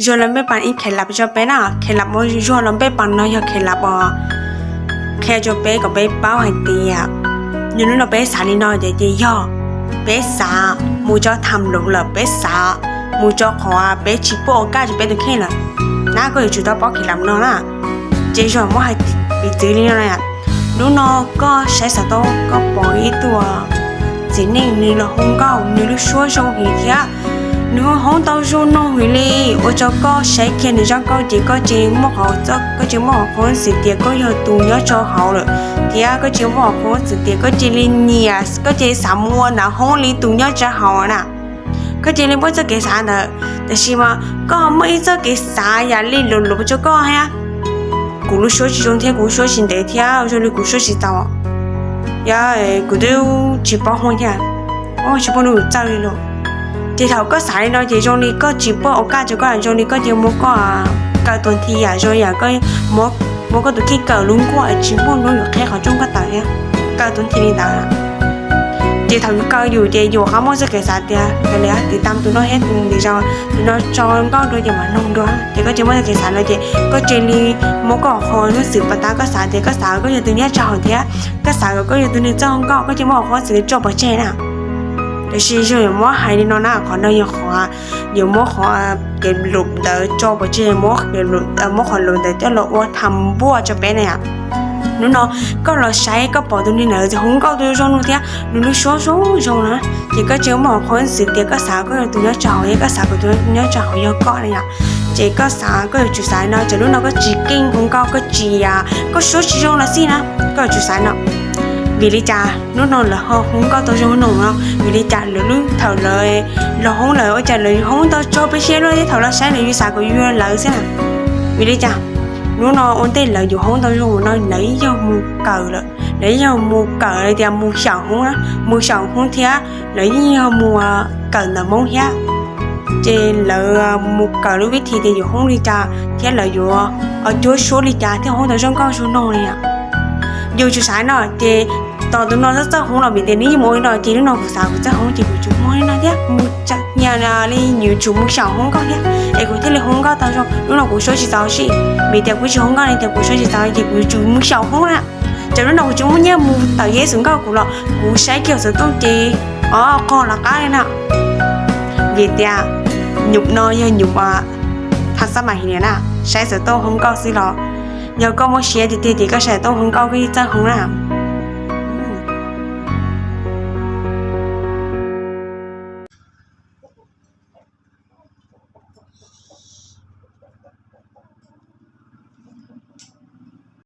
Zuag lub npe pas ib kheev lab rau peb na, kheev lab uas Zuag lub npe pas no yog kheev lab uas qhia rau peb kom peb paub hais tias, nws lub no peb xav li no ces ces yog peb xav mus tso tham lus lawm, peb xav mus tso qhov peb tsis pub ua kaj rau peb tus kheej lawm na, koj yuav tsum tau paub kheev lab no na. Ces Zuag muab hais piv txwv li no, hnub no koj saib xav tau koj pom ib tug txiv neej nws los hu nkauj, nws lub suab zoo heev thiab nws hoob tau zoo noog heev li, ua rau koj saib kiag nws zaj nkauj ces koj cia li muaj qhov, koj cia li muaj qhov qhov xwm tias koj yog tus nyob rau hauv lawm, thiab koj cia li muaj qhov qhov xwm tias koj cia li nyiam, koj cia li xav mus ua nram hoob li tus nyob rau hauv na. Koj cia li muaj txoj kev xav ntawd, tab sis mas koj muaj ib txoj kev xav yam li luv luv rau koj thiab. Kuv lub suab tsis zoo thiab kuv lub suab tsis ntev thiab zoo li kuv suab tsis txaus, yog kuv twb tsis paub hu thiab, tsis paub nug txawj li lawm. Ces thaum koj xav li no ces zoo li koj tsis pub ua kaj rau koj, zoo li koj cia li muab koj kaw tuag nthi yam zoo yam koj muab koj tus kheej kaw lub nkuaj tsis muaj hnub yuav qheb qhov rooj koj tawm thiab, kaw tuag nthi li ntawd. Ces thaum yus kaw yus ces yus qab muaj txoj kev xav tias kav liam tiv tam tus no thiab tus ntawd, tus no tso nkauj dua ces mam noog dua. Ces koj cia li muaj txoj kev xav no ces koj cia li muab koj qhov lub xwm pas tas koj xav tias koj xav koj yog tus nyob rau hauv thiab koj xav kom koj yog tus neeg txawj hu nkauj, koj cia li muab qhov xwm tso pov tseg na. Tab sis Zuag yuav muab hais li no na, qhov no yog qhov yuav muab qhov kev luv ntawd tso pov tseg, muab qhov luv ntawd coj los ua tham npuaj rau peb na yom. Hnub no koj los saib koj pom tus neeg ntawd hu nkauj tau zoo zoo thiab nws lub suab zoo zoo na, ces koj cia li muab qhov xwm tias koj xav koj yog tus nyob rau hauv thiab koj xav kom tus nyob rau hauv yog koj na yom. Ces koj xav, koj yuav tsum xav no, txawm hnub no koj tsis keej hu nkauj, koj tsis, koj suab tsis zoo los xij na, koj yuav tsum xav no. Vim li cas hnub no lawv ho hu nkauj tau zoo no no? Vim li cas lawv lub thaum lawv los hoob lawm ua cas lawv hu tau tso peb siab luaj thiab thaum lawv saib lawv yus xav kom yus yog lawv xwb na? Vim li cas hnub no ua ntej lawv yuav hu tau zoo no lawv yeej yog mus kawm lawm, lawv yeej yog mus kawm li tias mus xyaum hoob na, mus xyaum hoob thiab lawv yeej yog mus kawm ntawm Hmoob thiab. Ces lawv mus kawm lub vib thi tias yuav hu li cas thiab lawv yuav cuab suab li cas thiaj hu tau zoo nkauj zoo no li yom. Yus tsum xav no ces tos tus no txawj hu los vim tias nws yeej mus li no ces hnub no kuv xav kuv txawj hu ces kuv tsum hu li no thiab mus tsa nyias li yuav tsum mus xyaum hu nkauj thiab es kuv thiaj li hu nkauj tau zoo. Hnub no kuv suab tsis txaus sij, vim tias kuv tsis hu nkauj li tias kuv suab tsis txaus ces kuv yuav tsum mus xyaum hu na. Ces hnub no kuv tsis muaj nyiaj mus tawm Yexus nkauj kuv los kuv saib kiag xov tooj ces o qog los qab li na. Vim tias nyuam no yog nyuam thaj xab mas his nias na, saib xov tooj hu nkauj xwb los yog koj muaj siab tiag tiag ces koj saib xov tooj hu nkauj koj yeej txawj hu na.